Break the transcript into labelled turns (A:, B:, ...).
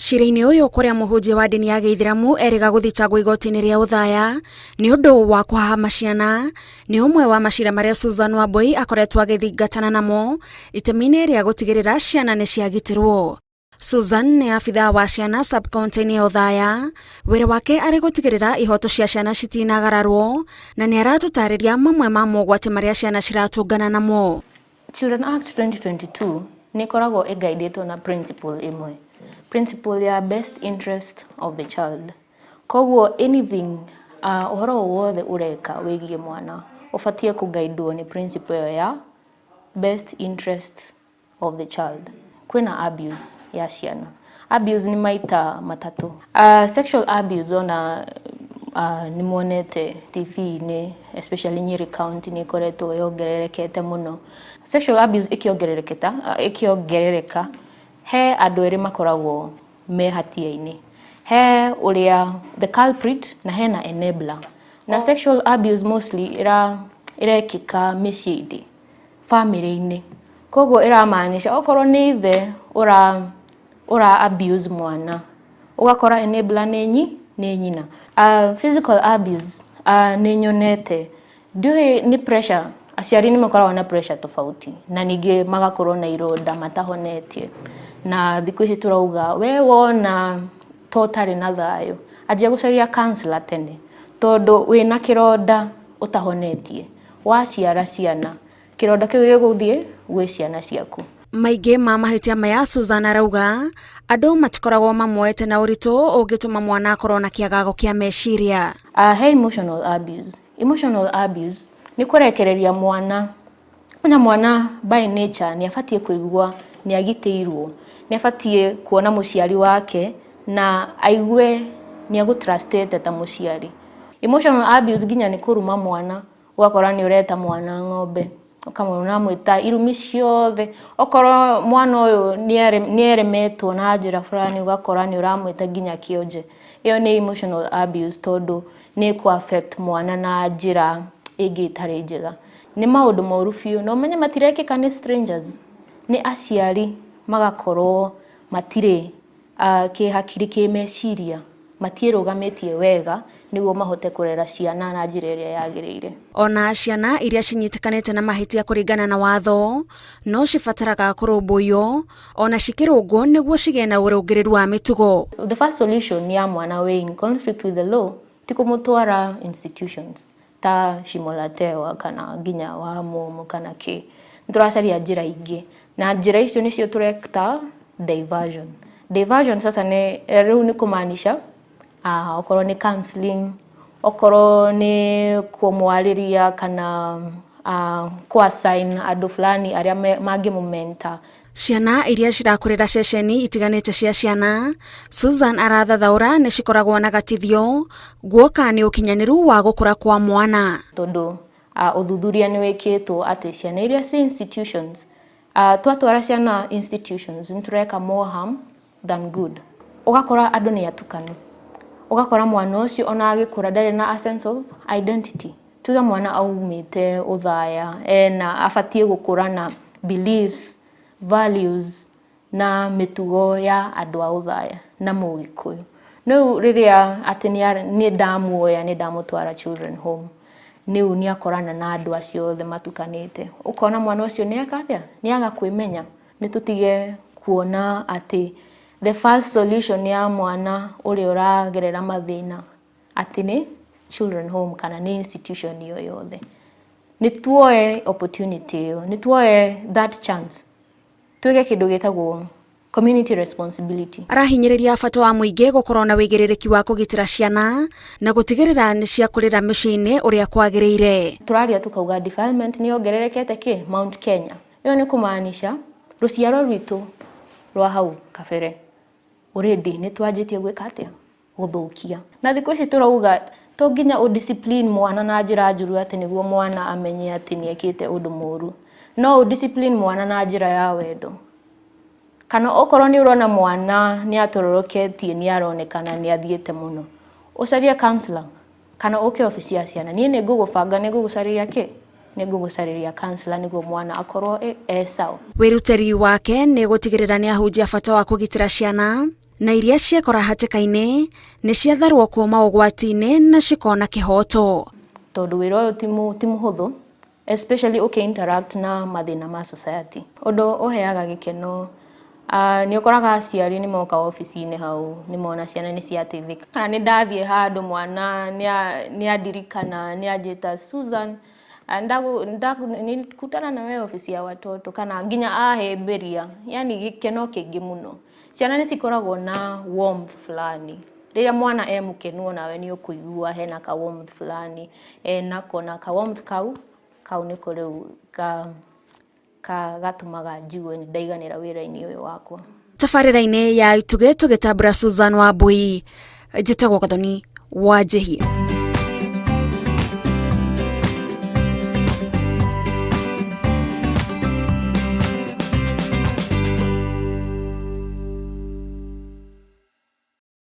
A: Cira-inĩ ũyũ kũrĩa mũhunjia wa ndini ya gĩithĩramu erĩga gũthitangwo igoti-inĩ rĩa Othaya nĩ ũndũ wa kũhahama ciana nĩ ũmwe wa macira marĩa Susan Wambui akoretwo agĩthingatana namo itemi-inĩ rĩa gũtigĩrĩra ciana nĩ ciagitĩrwo. Susan nĩ abithaa wa ciana sub-county-inĩ ya Othaya. Wĩra wake arĩ gũtigĩrĩra ihoto cia ciana citinagararwo na nĩ aratũtarĩria mamwe ma mogwati marĩa ciana ciratũngana namo.
B: Children Act 2022 nĩ ĩkoragwo ĩgaidĩtwo na principle ĩmwe, principle ya best interest of the child. Koguo anything, ũhoro o wothe ũreka wĩgiĩ mwana ũbatiĩ kũgaidwo nĩ principle ĩyo ya best interest of the child. Kwĩna abuse ya ciana. Abuse nĩ maita matatũ. Sexual abuse ona nĩ muonete TV-inĩ, especially Nyeri County, nĩ ĩkoretwo yongererekete mũno. Sexual abuse ĩkĩongerereka, he andũ erĩ makoragwo me hatia-inĩ. He ũrĩa the culprit na hena enabler. Na sexual abuse mostly ĩrekĩka mĩciĩ-inĩ, bamĩrĩ-inĩ. Koguo ĩramaanisha okorwo nĩ ithe ũra abuse mwana, ũgakora enabler nĩ nyina. Physical abuse, nĩ nyonete, ndiũĩ nĩ pressure, aciari nĩ makoragwo na pressure tofauti na ningĩ magakorwo na ironda matahonetie. Na thikũ ici tũrauga we wona ta ũtarĩ na thayũ, anjia gũcaria counselor tene, tondũ wĩna kĩronda ũtahonetie, waciara ciana, kĩronda kĩu gĩgũthiĩ gwĩ ciana ciaku.
A: Maingĩ ma mahĩtia maya, Susan arauga andũ matikoragwo mamoete na ũritũ ũngĩtũma mwana akorwo na kĩagago kĩa meciria.
B: He emotional abuse. Emotional abuse nĩ kũrekereria mwana, na mwana by nature nĩ abatiĩ kũigua nĩ agitĩirwo, nĩ abatiĩ kuona mũciari wake na aigue nĩ agũtrustĩte ta mũciari. Emotional abuse nginya nĩ kũruma mwana, ũgakora nĩ ũreta mwana ng'ombe, ũkamwĩta irumi ciothe. Okorwo mwana ũyũ nĩ eremetwo na njĩra fulani, ũgakora nĩ ũramwĩta nginya kĩonje. Ĩyo nĩ emotional abuse, tondũ nĩ ĩkũ affect mwana na njĩra ĩngĩ ĩtarĩ njega. Nĩ maũndũ moru biũ, na ũmenye matirekĩka nĩ strangers, nĩ aciari magakorwo matirĩ kĩhakiri, kĩmeciria matiĩrũgamĩtie wega nĩguo mahote kũrera ciana na njĩra ĩrĩa yagĩrĩire.
A: Ona ciana iria cinyitĩkanĩte na mahĩtia kũringana na watho no cibataraga kũrũmbũiyo ona cikĩrũngwo nĩguo cigĩe na ũrũngĩrĩru wa mĩtugo.
B: The first solution ya mwana wĩ in conflict with the law ti kũmũtwara institutions ta Shimo la Tewa kana nginya wa Mumu kana kĩ. Nĩ tũracaria njĩra ingĩ, na njĩra icio nĩcio tũreta diversion. Diversion sasa nĩ rĩu nĩ kũmaanisha okorwo nĩ counseling, okorwo nĩ kũmwarĩria kana kũ assign andũ fulani arĩa mangĩmũmentor.
A: Ciana iria cirakũrĩra ceceni itiganĩte cia ciana, Susan arathathaũra nĩ cikoragwo na gatithio guoka nĩ ũkinyanĩru wa gũkũra kwa mwana.
B: Tondũ ũthuthuria nĩ wĩkĩtwo atĩ ciana iria ci institutions, twatwara ciana institutions nĩ tũreka more harm than good. Ũgakora andũ nĩ atukanu, ũgakora mwana ũcio ona agĩkũra ndarĩ na a sense of identity. Tuge mwana aumĩte Othaya, ena abatiĩ gũkũra na beliefs, values na mĩtugo ya andũ a Othaya na Mũgĩkũyũ. Rĩu rĩrĩa atĩ nĩ ndamuoya, nĩ ndamũtwara children home, rĩu nĩ akorana na andũ acio othe matukanĩte, ũkona mwana ũcio nĩ eka atĩa, nĩ aga kwĩmenya. Nĩ tũtige kuona atĩ the first solution ya mwana ũrĩa ũragerera mathĩna atĩ nĩ children home kana nĩ institution yo yothe. Nĩ tuoe opportunity ĩyo, nĩ tuoe that chance, twĩke kĩndũ gĩtagwo community responsibility.
A: Arahinyĩrĩria bata wa mũingĩ gũkorwo na wĩigĩrĩrĩki wa kũgitĩra ciana na gũtigĩrĩra nĩ ciakũrĩra mĩciĩ-inĩ ũrĩa kwagĩrĩire.
B: Tũraria tukauga defilement nĩ yongererekete kĩ Mount Kenya. Ĩyo nĩ kũmaanisha rũciaro rwitũ rwa hau kabere already nĩ twanjĩtie gwĩka atĩa, gũthũkia. Na thikũ ici tũrauga to nginya ũ discipline mwana na njĩra njũru atĩ nĩguo mwana amenye atĩ nĩ ekĩte ũndũ mũru. No ũ discipline mwana na njĩra ya wendo. Kana okorwo nĩ ũrona mwana nĩ atororoketie, nĩ aronekana nĩ athiĩte mũno, ũcarie counselor kana ũke obici ya ciana. Niĩ nĩ ngũgũbanga, nĩ ngũgũcarĩria kĩ, nĩ ngũgũcarĩria counselor nĩguo mwana akorwo e sawa.
A: Wĩrutĩri wake nĩ gũtigĩrĩra nĩ ahunjia bata wa kũgitĩra ciana. Na iria ciekora hatĩka-inĩ nĩ ciatharwo kuma ũgwati-inĩ na cikona kĩhoto.
B: Tondũ wĩra ũyũ ti mũhũthũ, especially ũkĩ interact na mathĩna ma society. Ũndũ ũheaga gĩkeno, nĩ ũkoraga aciari nĩ moka obici-inĩ hau, nĩ mona ciana nĩ ciateithĩka. Kana nĩ ndathiĩ handũ mwana nĩ andirikana, nĩ anjĩta, "Susan, nilikutana na wewe ofisi ya watoto," kana nginya ahĩmbĩria, yani gĩkeno kĩingĩ mũno. Ciana nĩ cikoragwo na warmth fulani. Rĩrĩa mwana e mũkenu, onawe nĩ ũkũigua hena ka warmth fulani enako, na ka warmth kau nĩko rĩu ka gatũmaga njigue nĩ ndaiganĩra wĩra-inĩ ũyũ wakwa.
A: Tabarĩra-inĩ ya Itugĩ tũgĩtambũra Susan Wambui, njĩtagwo Gathoni wa Njihia.